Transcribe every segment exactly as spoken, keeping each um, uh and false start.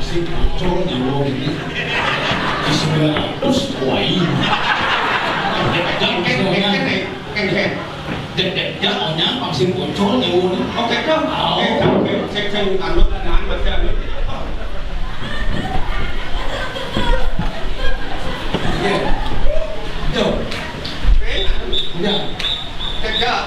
Sing bocor nyawa ini. Sembilan ratus, wah, iya. Dek, dek, dek, dek, dek, dek. Dek, dek, dek, onyang, pang sing bocor nyawa ini. Oke, dong. Au. Oke, oke. Sing, sing, anu, anu, anu. Iya. Yo. Iya. Tegak.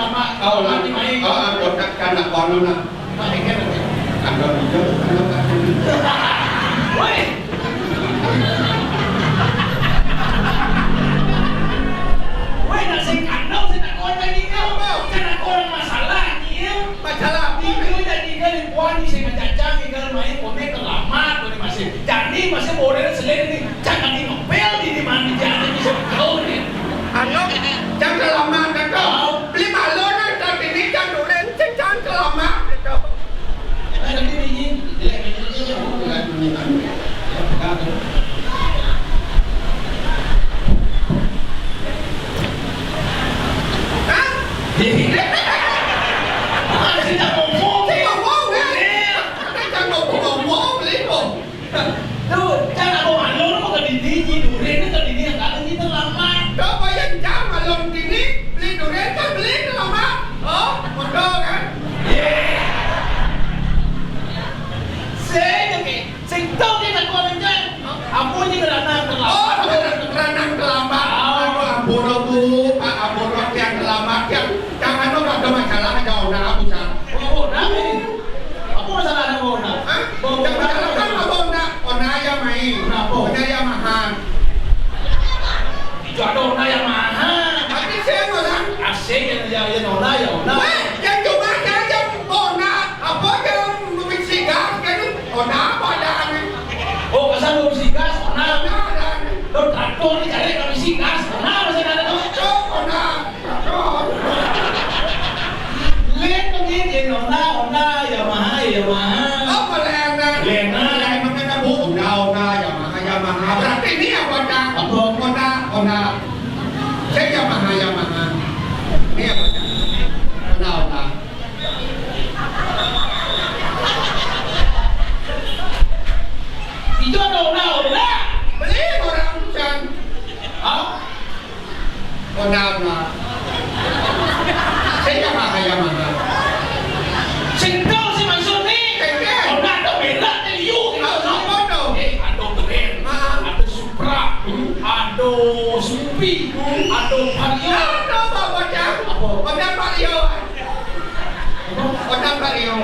lama. Oh, lama. Mati main. Oh, ah, kotak kan nak kono nak. Main kan. Ada video, ada video. Woi. Woi, nak sing kandang, sing tak kau tadi kau. Kan aku orang masalah ni. Masalah apa? Kau jadi kali puan ni sing macam-macam ni, kau main konek terlambat kau ni masih. Jadi masih boleh selain ni. Jangan di ngepel di, di mana dia ada bisa kau ni. Anu, jangan terlambat kau. Beli malu nak tak ini jangan duren, jangan terlambat kau. Ada ni ni. Hah? Masih tak ngomong. Saya ngomong, kan? Saya ngomong, ngomong, beli kok. Tu, cara kau malu, kau ke dini, ni duren, ke dini, yang kata ni terlambat. Kau bayar jam malam dini, beli duren, kan beli terlambat. Oh, betul, kan? Saya ke, sing tahu dia tak kuat macam. Apa je kerana terlambat? Oh, kerana terlambat. Ah. Aduh, ampun, Bu. Pak, ampun, yang terlambat, yang, jangan, ada masalah, ada orang, bisa. Oh, oh, dah, ni. Apa masalah nak bawa nak? Hah? Bawa nak. Jangan, jangan, bawa nak. Ona yang main. Kenapa? Ona yang mahal. Itu ada ona yang mahal. Tapi saya orang. Asing yang, yang, yang ona, yang ona. Weh, yang cuma saya yang ona. Apa yang mesti gas kan? Ona apa ada ni? Oh, pasal mesti gas, ona. Ona ada ni. Lo traktor ni cari kalau mesti gas, ona masih ada tu. Cok, ona. Len tu ni, dia Honda, Honda, Yamaha, Yamaha. Apa Len, Len? Len, Len, mana ada bu? Honda, Honda, Yamaha, Yamaha. Berarti ni apa, Cak? Apa? Honda, Honda. Saya Yamaha, Yamaha. Ni apa, Cak? Honda, Honda. Itu ada Honda, Honda. Beli orang Cak. Hah? Honda, Honda. Saya Yamaha, Yamaha. Sing tau sing maksud ni. Keke. Honda tu merek ni, you. Ah, apa tu? Eh, ada Grand, ah, ada Supra, hmm, ada Scoopy, hmm, ada Vario. Ada apa, Bocah? Apa? Honda Vario. Apa? Honda Vario.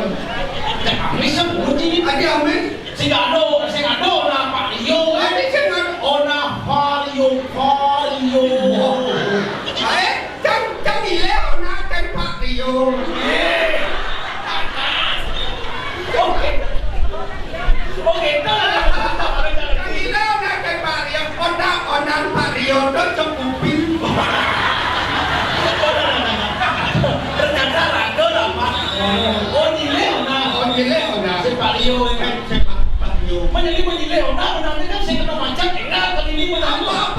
Tak, Amis sebut ni. Ada Amis. Sing ado, sing ado Honda Vario, kan? Tapi sing ado Honda Vario, Vario. Baik, cang, cang ile Honda cang Vario. Eh. Oke. Oke, itu lah. Cang ile Honda cang Vario, Honda, Honda Vario, tu cukupi. Ternyata rado lah, Pak. Oh, nyile Honda. Oh, nyile Honda. Si Vario, kan? Sepak Pak Yo. Menyeli menyilih orang, orang ni kan saya kena macam, enggak, kali ni menang. Apa,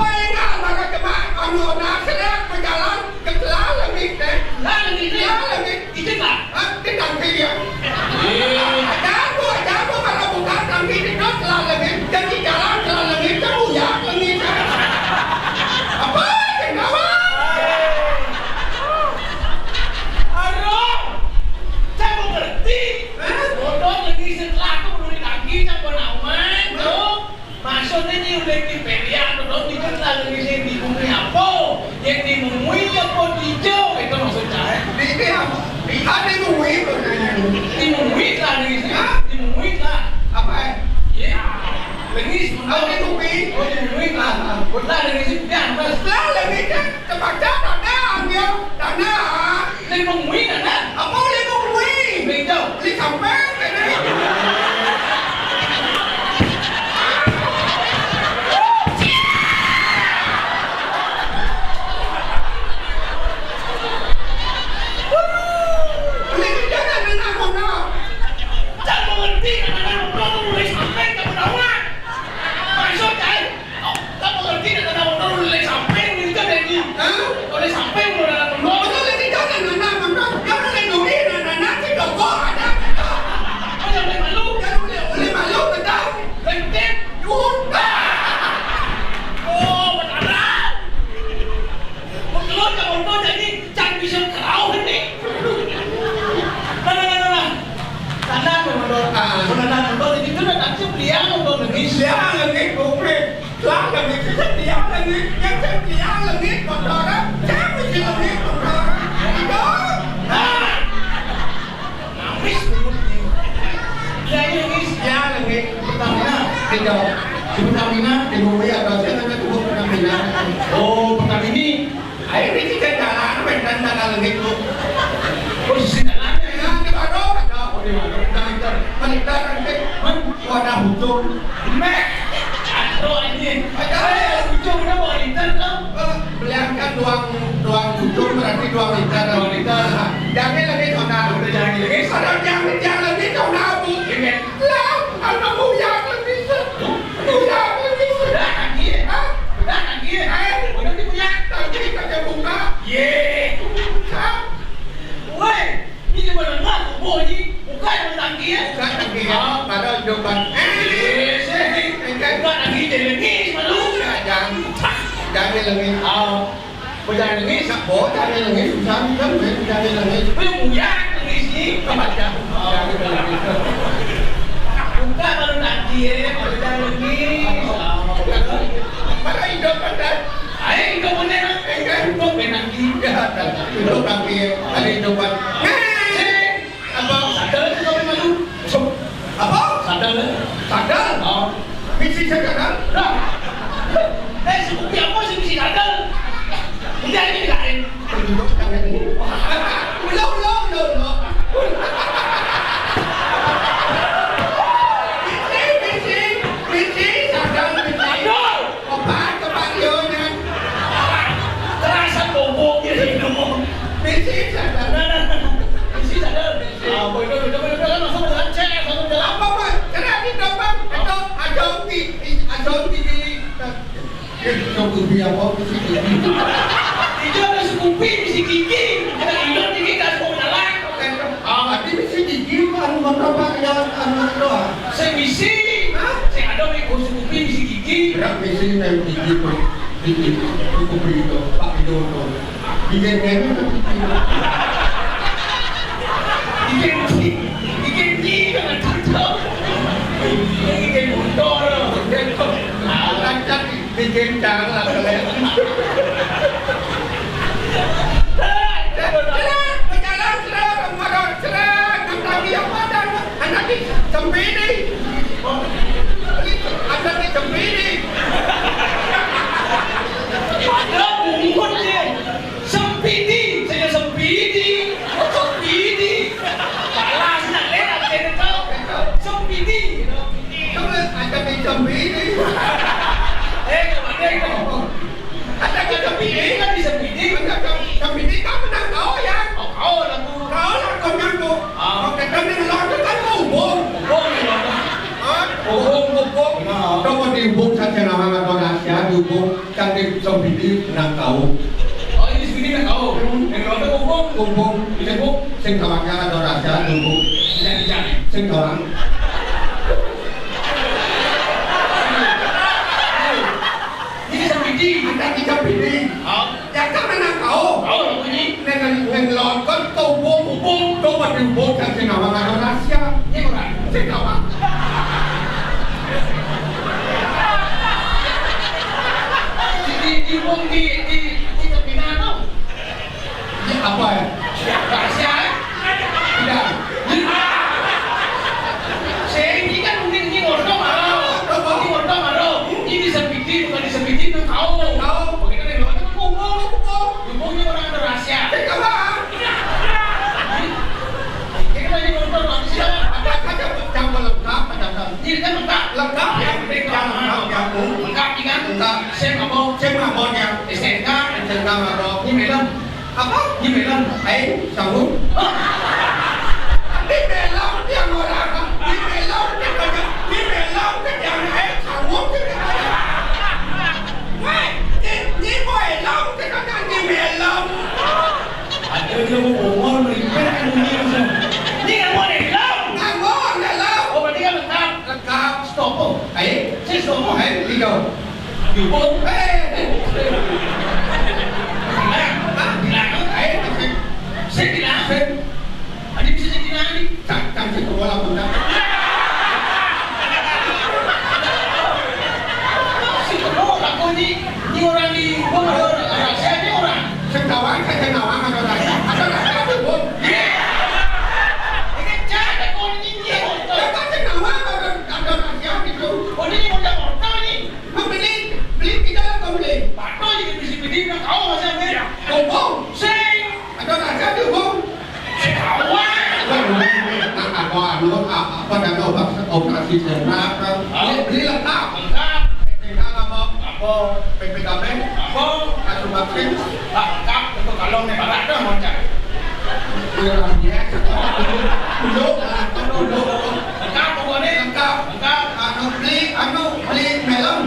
Di Perian, dong di Jepang, di sini, di bumi apa? Yang di bumi apa di jauh? Itu maksud saya. Di, di, di, ada bumi, di bumi lah, di sini, di bumi lah. Apa? Ya. Lengis, ada bumi. Oh, di bumi lah. Betul, lengis itu yang atas. Lah, lengis kan terpaksa tanah, dia. Tanah. Lima bumi, tanah. Apa lima bumi? Beli jauh. Beli sampai, beli. Bekelut ka motor jadi can bisa kerauh ni. Nah, nah, nah, nah, nah. Tanah motor. Ah. Tanah motor itu dah tak siap dia motor lagi. Siap lagi, komplit. Siap lagi, siap dia lagi. Yang siap dia lagi, motor. Siap lagi, lagi, motor. Itu. Ah. Nangis mulutnya. Ya, ya, nangis. Ya, nangis. Pertamina, tidak. Di Pertamina, di Bogor ya, ada saya nanya tuh Pertamina. Oh, Pertamina. Ayo, ini kita jalan, main dan jalan gitu. Oh, sisi jalan. Ya, di mana? Ada, oh, di mana? Kita liter, liter, nanti. Man, wadah ujung. Meh, aduh, ini. Ada, eh, ujung, udah mau liter, dong. Eh, beliangkan doang, doang ujung, berarti doang liter. Doang liter. Jangan lagi, saudara. Udah jangan lagi. Saudara, jangan, jangan lagi, saudara, Bu. Iya. Lah, anak buyar lagi, Sir. Buyar lagi, Sir. Dah, lagi, ya? Hah? Dah, lagi, ya? Eh, udah dipunya. Tadi kagak buka. Ye. Hah? Woi, ini cuma lengah, boh, ini. Buka yang tangki, ya? Buka tangki, ya. Ah. Padahal depan. Eh, sih. Enggak. Buka tangki, jadi lagi, malu. Ya, jangan. Jangan lagi. Ah. Bocah ini, sa-, bocah ini, susah, kan, bocah ini. Lu buyar, ini sih. Bocah. Oh, bocah ini. Buka baru nanti, ya, bocah ini. Mana hidup, kan? Ayo, hidup, bener. Enggak, hidup, ya, nanti. Ya, hidup, nanti, ya. Ada hidup, kan? Sini. Apa? Sadel itu kami malu. Apa? Sadel, eh? Sadel? Oh. Misi sadel? Dah. Eh, si Kupi apa sih misi sadel? Ini ada yang lain. Duduk tangan ini. Ulang, ulang, ulang, ulang. Misi, misi, misi, sadel, misi. Aduh! Opat, opat, yo, nyan. Terasa bobok dia ini ngomong. Misi sadar. Nah, nah, nah. Misi sadar. Ah, boy, boy, boy, boy, boy, langsung jalan, cek, langsung jalan. Apa, Bang? Kena di depan. Itu, ada ubi. Ada ubi di. Ya, itu ubi apa? Ubi sini. Itu ada sekupi, misi gigi. Ada ilon gigi, kasih mau jalan. Ah, tapi misi gigi, anu, motor, Pak, jalan, anu, doang. Sing misi. Hah? Sing ada, Bang, sekupi, misi gigi. Berat misi nang gigi tuh, gigi, cukup begitu, Pak Widodo. Gigi nenek tuh gigi. Gigi, gigi, gigi, jangan cocok. Gigi motor. Lancar gigi cara lah kalian. Seret, berjalan, seret, motor, seret, nang tadi apa dah? Anak di Cempini. Anak di Cempini. Ada bungut dia. Sempidi, saya sempidi. Sempidi. Balas nak lewat dia kau. Sempidi. Kamu ada di Cempini. Eh, kau ada kau. Ada kata bini kan bisa bini. Ada kata, kata bini kan menang kau ya. Oh, kau lah tu. Kau lah kau yang tu. Ah. Kau kata ni lah tu kan kau hubung. Hubung ni lah. Ah, hubung, hubung. Nah. Kau mau dihubung saja nama kau rahsia, dihubung kan di sempidi menang kau. Oh, ini sempidi menang kau. Hmm. Yang kau tu hubung. Hubung. Ini hubung. Sing kawannya ada rahsia, dihubung. Tidak, tidak. Sing kawang. Ini sempidi. Ada tiga bini. Oh. Yang kan menang kau. Kau bunyi. Neng, neng, neng lonton kau bung, bung, kau mati bung, kan sing kawangan rahasia. Ini orang. Sing kawangan. Di, di, di terminal tu. Ini apa ya? Rahasia, eh? Tidak. Ini, saya ini kan mungkin ini ngordong baru. Ini ngordong baru. Ini disempiti, bukan disempiti, itu tahu. Tahu. Begitu dari luar, itu kumpul, kumpul. Kumpulnya orang ada rahasia. Tidak, Bang. Ini lagi ngordong, Bang. Siapa? Ada, ada, yang lengkap, ada, ada. Ini kan lengkap. Lengkap, yang lengkap, yang lengkap. Lengkap, kan? Lengkap. Saya nggak mau. Saya nggak mau, ya. S T N K. S T N K nggak mau. Ini film. Apa? Ni belum. Ai, sanggup. Ni belum dia orang. Ni belum dia kena. Ni belum dia kena. Ai, sanggup dia kena. Weh, ni, ni belum dia kena. Ni belum. Ada dia mau umur meripet kan dunia tu. Ni nggak mau belum. Nggak mau belum. Oh, berarti kan lengkap. Lengkap. Stop. Oh, ai, si stop. Oh, ai, tiga. Jubung. Eh. Bilang. Hah? Bilang. Eh, sing. Sing bilang. Sing. Adi bisa jadi nani? Tak, tak, saya keluar lah, bentar. Si keluar aku ni. Ni orang di, orang, orang, orang, saya ni orang. Sing tawang, saya sing tawang, ada orang. Ada orang, ada orang. Ye. Ini jahat aku ni, ni orang. Saya tak sing tawang, ada, ada orang siap itu. Oh, ni orang motor ni. Membeli, beli kita lah kau beli. Patut je beli C P D nak kau masa ni. Kau bau. Sing. Ada tak jadi bau? Sing awak. Apa anu, apa dah kau paksa operasi serak kan? Beli, beli lengkap. Lengkap. P P K apa? Apa? P P K B? Apa? Asuransi? Lengkap. Itu kalau ni barat dah macam. Iya, iya. Duduk, duduk, duduk. Lengkap pokok ni. Lengkap. Lengkap. Anu beli, anu beli melon.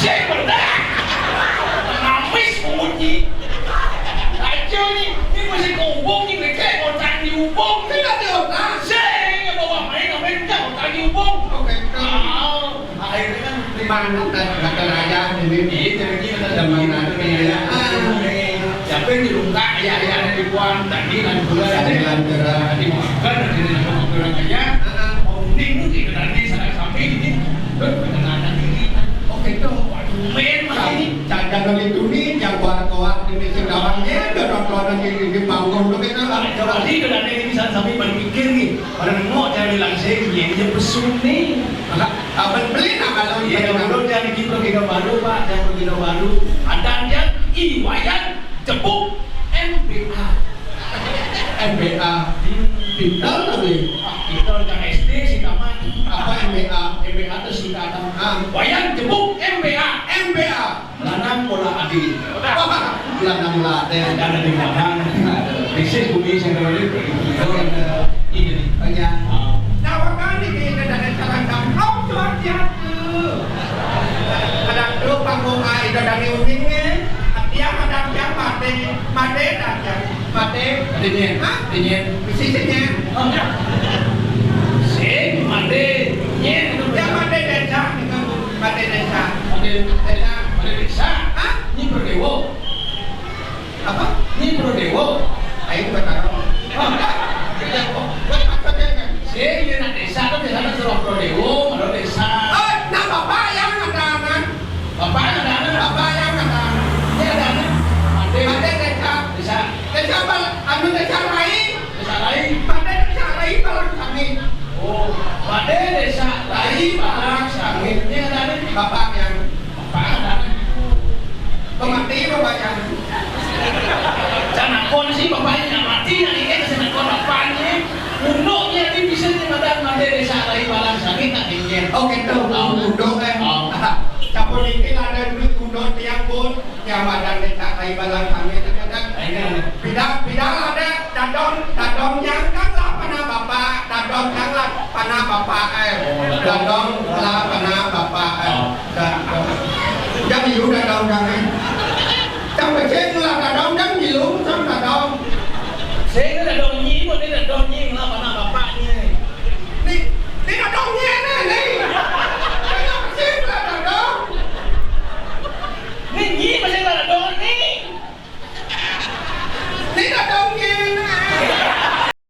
Saya pernah. Ngamis pungut ni. Raja ni, ni mesti kau hubung ni, mereka orang di hubung. Tidak ada orang. Saya yang bawa main, main tak orang di hubung. Okey. Ah. Akhirnya kan di mana tadi kata raya ini? Iya, jadi kita zaman nanti ya. Ah, siapa yang diungkap ya, ya, di puan tadi, dan pula tadi, dan pula tadi, bukan, dan ini, dan pula kaya. Ah, ah. Mau ini, ini, dan ini, salah sampai ini. Terus, perkenalan diri. Okey, tu. Waduh, main mah ini. Jangan kalau itu ni, yang kuat-kuat ini, sedawangnya, ada orang-orang di, di panggung tu, kita lah. Jadi, dan ini, misalnya, sampai berpikir ni, pada nengok, jangan bilang, saya, dia, dia pesun ni. Abang beli nak kalau iya, dia dulu dia di Kinobalu, Pak, dia di Kinobalu. Ada dia, i, Wayan, Jebuk, M B A. M B A. Hmm. Pintar tapi. Ah, kita macam S D sih tamat. Apa M B A? M B A tu singkatan. Ah. Wayan, Jebuk, M B A. M B A. Lanang bola adi. Wah, lanang bola adi. Ada di mana? Bisnis bumi saya tahu ni. Ini ni. Banyak. Ah. Nah, wakani kita dari Calangkap. Kau tu hati-hati. Kadang tu panggung ai, kadang ni uning ni. Tiang, kadang tiang mati. Mati dah tiang. Mati. Mati ni. Hah? Mati ni. Mesti sini. Oh, ya. Sing mati. Ni. Tiang mati desa. Mati desa. Mati desa. Mati desa. Hah? Ni berdewa. Apa? Ni Prodewo. Ayo, bukan tahu. Oh, enggak. Tidak, oh, buat apa dia kan? Saya dia nak desa tu, biasanya suruh Prodewo, kalau desa. Oh, nah, bapak yang ada anak. Bapak yang ada anak, bapak yang ada anak. Dia ada anak. Ada. Ada desa. Desa. Desa apa? Anu desa lain. Desa lain. Pada desa lain, balang kami. Oh, pada desa lain, balang sangit. Ini ada anak. Bapak yang Bapak, pemati bapaknya. Janakon sih bapaknya, mati nak ingat janakon bapaknya. Unduknya di bisa ni madan mande desa lain balang sangit nak ingat. Oh, gitu. Oh. Unduk, eh. Oh. Campur dikit ada duit unduk tiang pun. Yang madan desa lain balang sangit kadang. Ayo. Pidal, pidal ada dadon, dadon yang kan lah panah bapak, dadon yang lah panah bapak, eh. Oh, dadon. Dadon lah panah